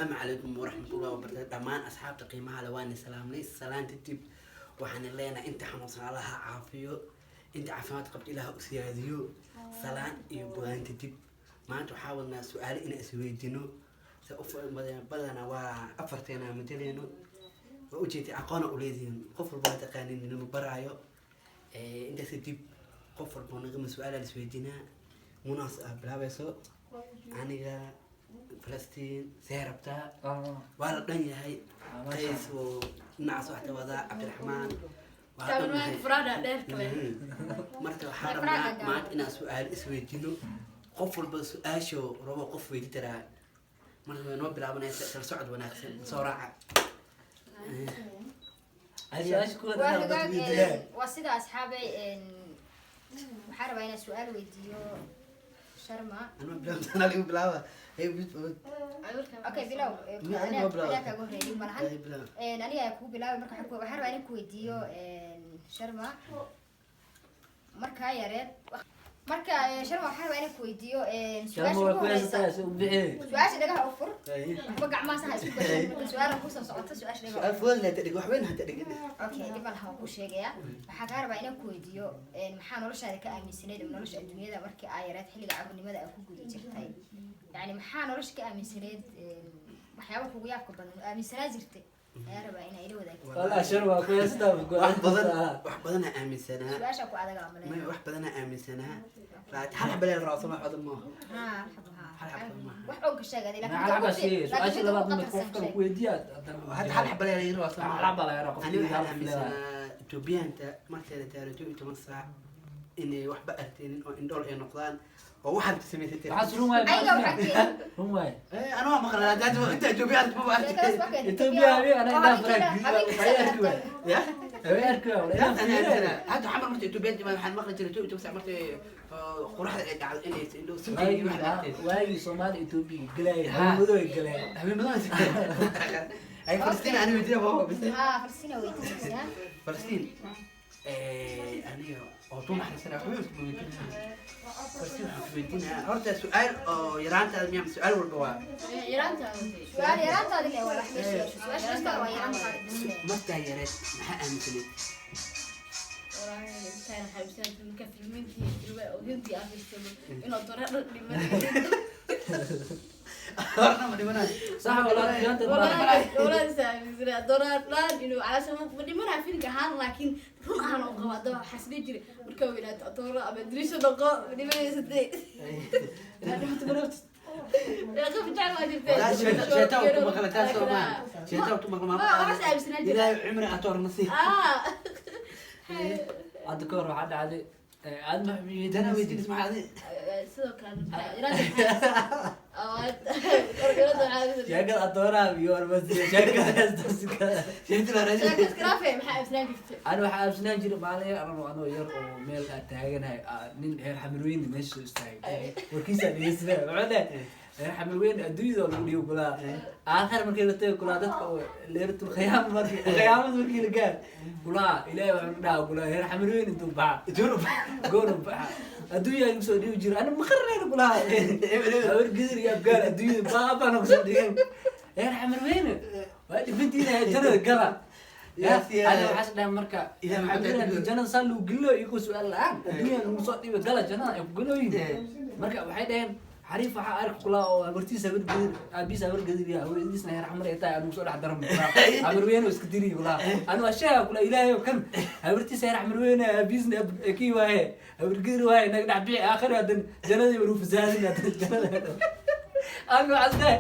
Asalaamu calaykum waraxmatullahi wabarakatu. Dhammaan asxaabta qiimaha le, waana salaamnay. Salaanta dib, waxaan leenahay inta xanuunsan Allaha caafiyo, inta caafimaad qabta Ilaah u siyaadiyo. Salaan iyo bogaanta dib, maanta waxaa wadnaa su-aalo inaan isweydiino. Se u badanaa waa afarteena mataleyno. Waa ujeeday, aqoona uleedihin, qof walba waa taqaanin, inama baraayo. Intaas kadib, qof walba nagama su-aala la isweydiinaa. Munaas aa bilaabayso, aniga Falastiin see rabtaa, waa la dhan yahay. Qays oo dhinacaas waxta wadaa, Cabdiraxmaan waa la dhan yahay. Furaada dheer kale. Marka waxaa rabnaa maanta inaan su-aalo isweydiino. Qof walba su-aasho rabo qof weydi karaa. Marka way noo bilaabanaysa. Kala socod wanaagsan, soo raaca. Waa hagaag. Waa sida, asxaabay, waxaan rabaa inaan su-aal weydiiyo Sharma. Anma bilaabta, ligu bilaaba. Okay, bilow. Ma, aniga ma bilaabo. Anaa kaaga horreeyay malahan. Ay, bilaab. Aniga ayaa kugu bilaabay. Marka waxaan rabaa inaan ku weydiiyo, Sharma, markaa yareed, marka Sharma, waxaan rabaa inaan ku weydiiyo su-aasha ugu horeysa. Su-aasha dhagaha u fur, waxba gacmaha saha isku gashay. Marka su-aala kusoo socoto, su-aasha dhagaha. Su-aal fudud leh dhig, wax weyn hata dhigin. Okay, dib malaha, waan kuu sheegayaa. Waxaa kaa rabaa inaan ku weydiiyo, maxaa noloshaada ka aaminsanayd ama nolosha adduunyada markii aa yareed, xilliga carruurnimada aa ku guda jirtay? Yani maxaa nolosha ka aaminsanayd, waxyaaba kugu yaabka badan oo aaminsanaa jirtay ayaa rabaa inaa ila wadaagto. Wax badan, wax badanaa aaminsanaa. Su-aasha ku adaga May, malaya. wax badanaa aaminsanaa, laakiin hal xabale la raaco, wax badan maaha. Ha, hal xabo, Hal ha. xabo maaha. Wax oon ka sheegay, laakiin midda ugu qatarsan sheeg. Hadda hal xabale la yiri waa soo. Ani waxaan aaminsanaa Etoobiyaanta markay la taaro 11 saac inay waxba arteenin oo indhool ay noqdaan oo waxaad samaysatay. Ayaga waxaa keeni. Ana waa maqlaa hadda inta Etoobiyaan ma arkin. Sheekadaas waa keeni. Etoobiya habeen anaa Oo indhaha furaa, habeenkii arki waay. Ya. Habeen. Hadda xamar marta Etoobiyaan timaad, waxaan maqli jiray 11 saac martay qoraxda ay dhacdo inay indho sintii wax arteen. Waagii Soomaali Etoobiya galay, Ha. habeen madow ay galeen. Habeen madow ay Falastiin ani weydiiya baba bise. Ha, Falastiin aa weydiinaysaa. Falastiin, aniga oo tu naxariisana waxba isku weydiinaa. Falastiin waxaan ku weydiinaa horta su-aal oo yaraantaada miyaa, su-aal walba waa? Yaraanta. Su-aal yaraantaadi le waa wax meesha yeesho. Su-aasha kasta waa yaraantaadi bise. Markaa yareed maxaa aaminsaneed? Wallaahi intaan xabisan marka filmintii filma oo Hindi ah fiirsado inuu doona dhan dhiman. Horna ma dhimanayo. Sax, walaal, yaanta. Wallaahi saaminsan doona dhan inuu calaasha ma dhimanaa filmka ahaan, laakiin run ahaan oo qabo. Hadaba waxaa isdhihi jiray markaa weynaato doona ama drisho noqo, ma dhimanaysa dee. Qof jecel waa jirtee. Walaa sheeta ku maqla taas oo ma sheeta ku maqla. Ma waxaas aaminsanaa jiray. Ilaahay cumri atoor nasiib. Ah. Hadda ka hor waxaa dhacday, aad ma Dana weydiinis maxaa adi? Sidoo kale yaraanta maxaa Sheekada adoonaha iyo warmasiya sheekadaas. Sheeta la raadin. Sheekad karaafe, maxaa aaminsanaan jirtay? Ani waxaa aaminsanaan jiray maalin yar anoo yar oo meel aan taaganahay, nin reer Xamarweyne meesha soo istaagay, warkiisaa dhegeysanaya. Wuxuu leeyahay reer Xamarweyne adduunyada oo lagu dhigo kulaa, aakhir markii la tago kulaa, dadka oo leeratul khiyaama, markii khiyaamada markii la gaar kulaa, Ilaahay wuxuu dhahaa kulaa reer Xamarweyne intuu baxa goonu baxa adduunya igu soo dhibi jiro. Ani maqarnayna kulaa, habar gidir iyo abgaar adduunyada baabana kusoo dhigay. Reer Xamarweyne waa dhibantiina, jannada gala. Ani waxaas dhahay marka Ilaah maxaa tahay? Jannada saa lagu gelinayo iyagoo su-aal la-aan adduunya lagu soo dhiibay, gala jannada ay ku gelooyin. Marka waxay dhaheen xariif waxaa arki kulaa oo habartiisa habar gadir, aabihiisa habar gadir iyo haweenadiisna heer Xamar ay tahay, anigu soo dhex daran kulaa, Xamar Weyne oo iska diri kulaa. Anu waa sheega kulaa, Ilaahay oo kan habartiisa heer Xamar Weyne, aabihiisna kii waaye habar gadir waaye, naga dhex bixi, aakhir hadan jannadii waru fasaadin hadan jannada. Anu waxaas dhahay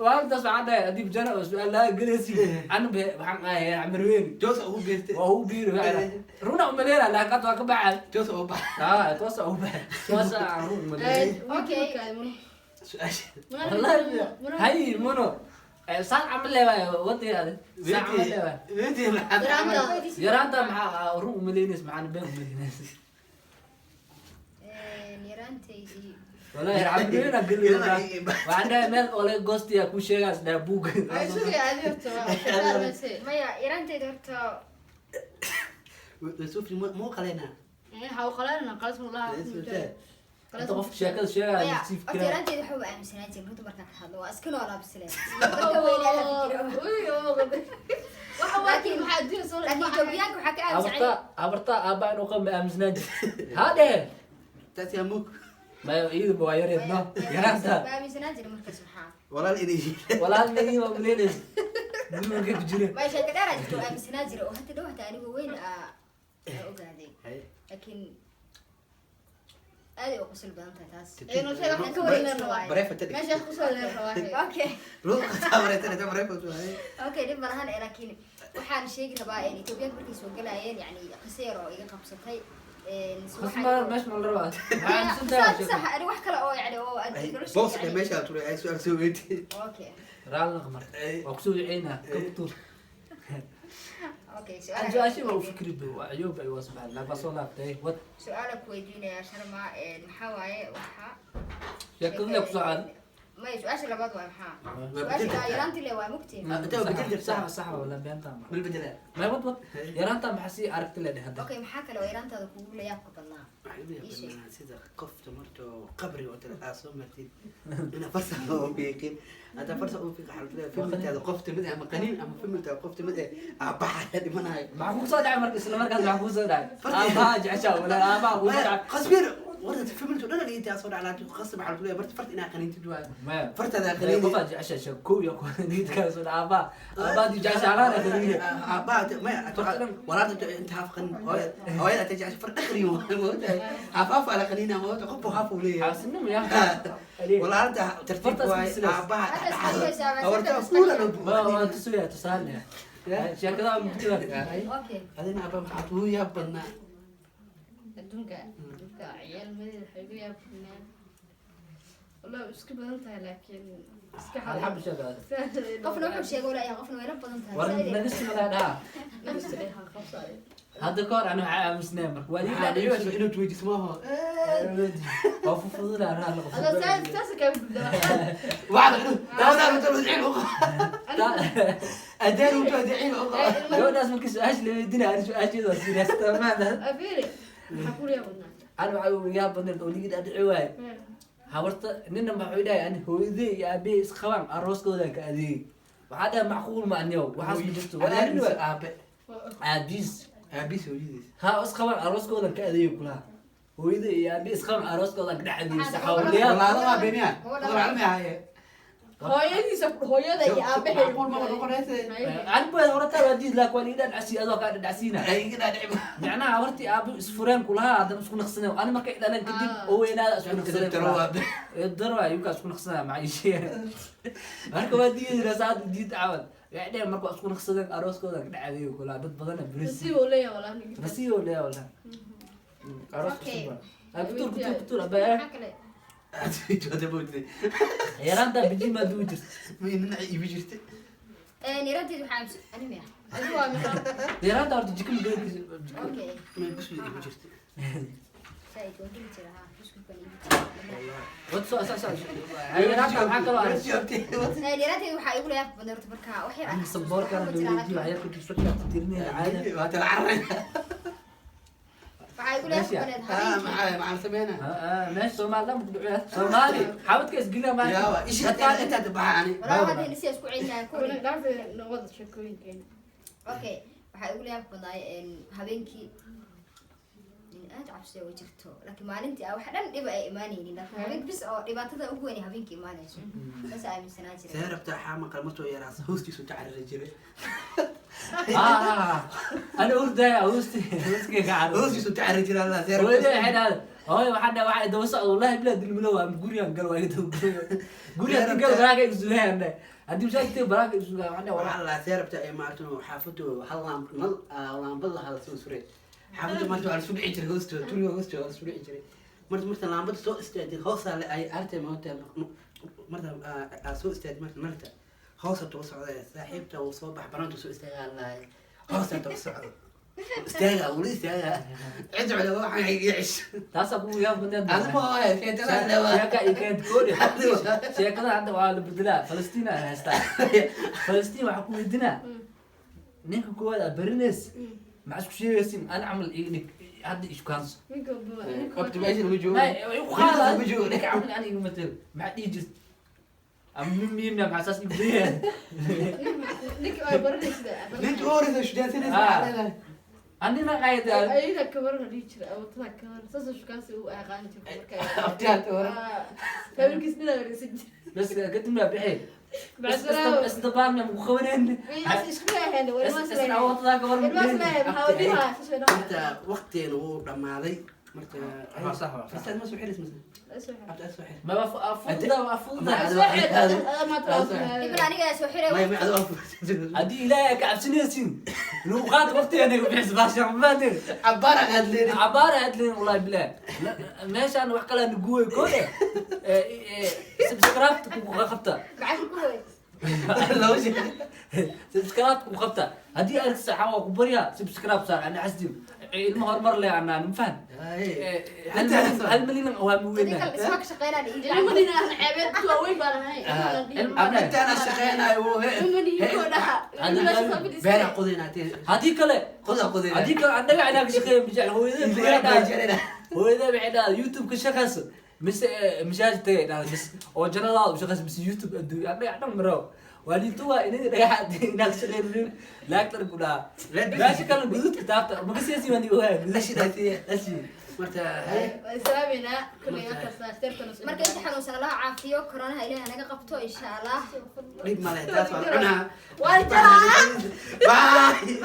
maalintaas, waxaan dhahay haddii jana oo su-aal laga gelaysi, anu be waxaan ahay heer Xamar Weyne. Joos ugu geystay. Waa ugu biiri runa umaleynaa, laakiin hadda waa ka baxay. Joos ugu bax. Ah, toosa ugu baxay, toosa aan run umaleynaa. Okay. Su-aasha. Wallahi hay mono saan camal leewaay wadigaada, saan camal leewaay. Weydii maxaa? Yaraanta maxaa run umaleynaysa, maxaan been umaleynaysa? Yaraantaydii. Wallahi Xamar Weyne geliyo, waxaan dhahay meel oo laga goostiya ku sheegaas dhahay buug. Maya, yaraantayda horta. Suufri muu qaleynaa. Inta qof sheekada sheegaya Maya, sii horta fikiraya. Yaraanteeda waxba ma aaminsanaan jirin runta markaan ka hadlo, waa iska noolaa bisleen marka weynaada fikiro. Waxa waa maxaa adduunya soo Laakiin Etoobiyaanka waxaa ka aaminsan Habarta, habarta aabba inuu qabo ma aaminsanaan jirin. Haa dhehe. Taas yaa mug. Maya, iyadu waa yareed, no yaraanta. Ma aaminsanaan jirin markaas maxaa? Walaal inay yihiin. Walaal ma waa uleynaysa guriga ku jira. Maya, sheeko dheeraa jirta oo aaminsanaan jira oo hadda dhow hataa anigoo weyn aa ogaaday, laakiin aad ay u qosol badan tahay taas. Ee, nolosha waxaan ka wareegna rabaa. Bareefa tadhig. Meesha kusoo leen rabaa. Okay. Luuqataa bareetana bareefa waaye. Okay, dhib ma lahan, laakiin waxaan sheegi rabaa Etoobiyaanka markay soo galayeen, yani qiso yar oo iga qabsatay so Khas ma meesha ma la rabaa, maxaa aaminsan tahay sax sheeko? Sax, ani wax kale oo yani oo aad nolosha Booska meesha turay ay su'aal soo weydiiyey. Okay. Raalli qamar waa kusoo wiceynaa ka tuur. Okay. Aan su-aashii waa u fikri ba waa ciyoob ay waa subax laa baa soo laabtay wad. Su-aala ku weydiinayaa Sharma, maxaa waaye waxa Sheekadu lee kusoo caaday. Maya, su-aasha labaad waay, maxaa Waa su-aasha bedel kartaa. Yaraantii le waa mugti. Inta waa bedel kartaa. Sax sax, wala beenta ma. Mal bedelaa. May, wad wad, yaraanta maxaa sii aragti le dheh hadda? Okay, maxaa kale oo yaraantaada kugu la yaabka badnaa? Waxaa laga yaabaa sida qofta marka qabri oo kale aad soo martid ina farsa oo fiiqin, hadda farsa oo fiiq xalfada familtaada qofta mid ama qaniin ama familtaada qofta mid ee aabaxa dhimanayo. Maxaa kugu soo dhacay marka isla markaas? Maxaa kugu soo dhacay? Aabaha jeceshaa wala aabaha kugu soo dhacay? Qasbir warda familtu dhan inta soo dhaclaa qasab xalfada leeyahay marta farta inaa qaniintid waay. Maya. Fartaada Maya, qaniin. Qofaa jeceshaa sheeg kow iyo niidkaa soo dhacay aabaha, aabaha dii jeceshaa alaana qaniine. Aabaha maya, walaal inta haaf qanin, hooyada hooyada inta jecesha far dhaqri mootahay, haaf haaf ala qaniina moota, qofku haaf uu leeyahay. Xaasinimo yaa. Walaalta tartiib Fartaas waay. silsilas. Aabaha Hadda isqarinaysaa, waa hawarta saddex kuula Ma waa tusuya tusaale sheekada mugtida. Okay. Adina aaba maxaa kugu yaab badnaa? Adduunka dadka ciyaal madida waxay ugu yaabnaa wallahi way iska badan tahay, laakiin iska Hal xab sheeg. Qofna wuxuu sheegay walaa qofna way la badan tahay. War naga simalaa dhaha. Hadda ka hor ani waxaa aamusnaa marka waa ii dhaadhiyo. Inaad weydiis maaho. Waa fufududaa raali qof. Saasa kaa gudbaa. Waxaad daawadaad inta wadciin u qaba adaan inta wadciin u qaba. Gabadhaas markii su-aasha la weydiinaya ani su-aasheeda waa siiraasta maada. Afiiri, maxaa kula yaabnaa? Ani waxaa ugu yaab badneed oo liga dhaadhici waaye habarta nina maxuu dhahay ani hooyaday iyo aabbahay isqabaan arooskoodan ka adeegay. Waxaa dhahay macquul ma aniyow, waxaas ma jirto, waa arrin waay. Aabe. Aabiis. Aabiis hooyadiis. Ha, isqabaan arooskoodan ka adeegay kulaha, hooyaday iyo aabbahay isqabaan arooskoodan ka dhex adeegay saxaawliyaal. Walaalo waa beeniya walaalo ma ahaye. Hooyadiisa, hooyada iyo aabahay. Macquul ma noqonayse. Ani baa horta waa diid, laakiin waa liga dhadhacsi adoo kaa dhadhacsiina. Ay iga dhaadhici. Macnaha habartii aabbo isfureen kulaha haddana isku naqsaneen, ani markay dhaleen kadib oo weynaada isku naqsaneen. Daro waa. Daro waa yuka isku naqsanaa maciishiya. Marka waa diidi saad diid caawad waxay dheheen marka waa isku naqsadeen arooskooda ka dhacday kulaha dad badana beris. Nasiib uu leeyahay walaa ninka. Nasiib uu leeyahay walaa aroos. Okay. Cusub ah kutuur kutuur kutuur abaa. Maxaa kale? Aad wada Yaraanta bijin maa duwi jirta? Ma ninaca iibi jirtay. Yaraanteed waxaa aaminsan ani miya? Adigu waa maxaa? Yaraanta horta jiko ma geli. Okay. Ma buskud iibi jirtay? Saaid waan geli jiraa, ha, buskud baan iibi jiray. Wad soo soo soo, yaraanta maxaa kaloo arag? Yaraanteed waxaa igu la yaabka badnaa horta markaa wax yar aan xasuusto, Saboorkan waxba ma jiraan, dawladii laakiin waxyar ku jirta tirnay caada. Waa tala carray. Waxaa igu la yaabka badneed habeenkii. Maxaa maxaan sameynaa? Meesha Soomaali dhan ku dhacay, Soomaali xabadka isgeliya ma. Yaa ishi intaad baxaani. Walaa hadda nisi isku celinaya Kuna kuli. dhaafi nabada sheekooyinkeena. Okay, waxaa igu la yaabka badnaay habeenkii in aad cabsiya way jirto, laakiin maalintii ah wax dhan dhiba ay imaanaynin, laakiin habeenkii bis oo dhibaatada ugu weyn ay habeenkii imaanayso, saas aaminsanaa jiray. See rabtaa xaama qalmatoo yaraas hoostiisu tacariri jiray. Ana ordaya hoosti hoostiga ka caro. Hoostiisu tacariri jiray allah see. Hooyadii waxay dhahday hooyo waxaa dhahay waxaa daba socda wallahi bilaa dilmilo waa gurigan gal waa iga daba gurigan gal baraaga igu sugayaan dhahay haddii masaajidka baraaga igu sugayaan waxaa dhahay. Waxaa la see rabtaa ee maartan xaafadu hal laam nal laambad lahaa la soo suray xaafadu maanta waa la soo dhici jiray hoostooda turiga hoostooda waa la soo dhici jiray marta marta laambada soo istaagtay hoosaa ay artay maanta marta aa soo istaagtay marta marta hoosa tugu socda saaxiibta uu soo bax banaantu soo istaagaa lahay hoosa tugu socda istaagaa weli istaagaa cid cid waxaan iga cish. Taasaa kugu yaab badneed. Adigu waa sheekada waa. Sheeka iyo keent koodhi. Sheekada hadda waa la bedelaa, Falastiin aan haystaa, Falastiin waxaa ku weydiinaa ninka koowaad aa barinays maxaa isku sheegaysin? Ani camal iga dhig. Hadda ishukaanso. Ninka ninka Abti meesha lagu joogo. Ma joogo ninka camal aniga matal maxaa dhihi jirta ama nin miimna maxaa saas igu leeyahay? Ninka ay baranaysa. Ninka u horeysa shujaansanaysa Ah. maxaa leedahay? Anina qayda. Ayada kabaran dhihi jira awatada kabaran saas shukaansi uu aqaan jiray marka. Abti hada hore. Familkiis dhan wareegsan jiray. Bas kadibna bixi. Bacsalaaw. Isdabaarna muku qabaneen. Wiilas isku leeyahay ilmaas leeyahay. Awatada kabaran. Ilmaas leeyahay maxaa wadiha saas way dhahaa. Marka waqtigeena wuu dhammaaday. Marka Waa sax, waa sax. Ustaad ma soo xiris mise? Abti aad soo xir. Ma afuda afuda. Ibn aniga soo xiray. Maya, adigo afur. Haddii Ilaahay ka cabsinaysiin luuqaad waqtiga naga bixis baasha mafahanteen. Cabbaar aan hadlaynin. Cabaar aad leen wallahi bilaah meeshaan wax kale aan guway koode subscribe ku qabta. Maxaa ku wey? Laba shay. Subscribe ku qabta haddii aragti saxa waa ku baryaa subscribe saar ana xasdin ilmo horumar leh anaan mafahan. Haye. 1 milyan waa Adii muweynaa. kale dhisma ka shaqeynaa Ilma nina aan ceebeed ku waaweyn baan ahay. Intaan aan shaqeynayo wuu Ilma nihinkoo dhaha. Beera qodayna tee. Haddii kale Qoda qodayna. Haddii kale annaga inaa ka shaqeeya mijec hooyadee Beera jarina. Hooyadee waxay dhahdaa YouTube ka shaqeyso mise mashaajid tagay dhahda mise oo jannadaada u shaqeyso mise YouTube adduunya annaga dhan maro waaliintu waa inay dhagaxa inaa ka shaqeyn laagtar ku dhaha meesha kale guduudka taabta makasiyaasi waan ogaa. Lashi dhaatiye. Lashi. Marka haye. Islaaminaa kulli halkaas sheertana. Marka inta xanuunsan Allah caafiyo, koronaha Ilaahay naga qabto insha Allah. Dhib ma leh taas waa la cunaa. Waa jaraa. Bye.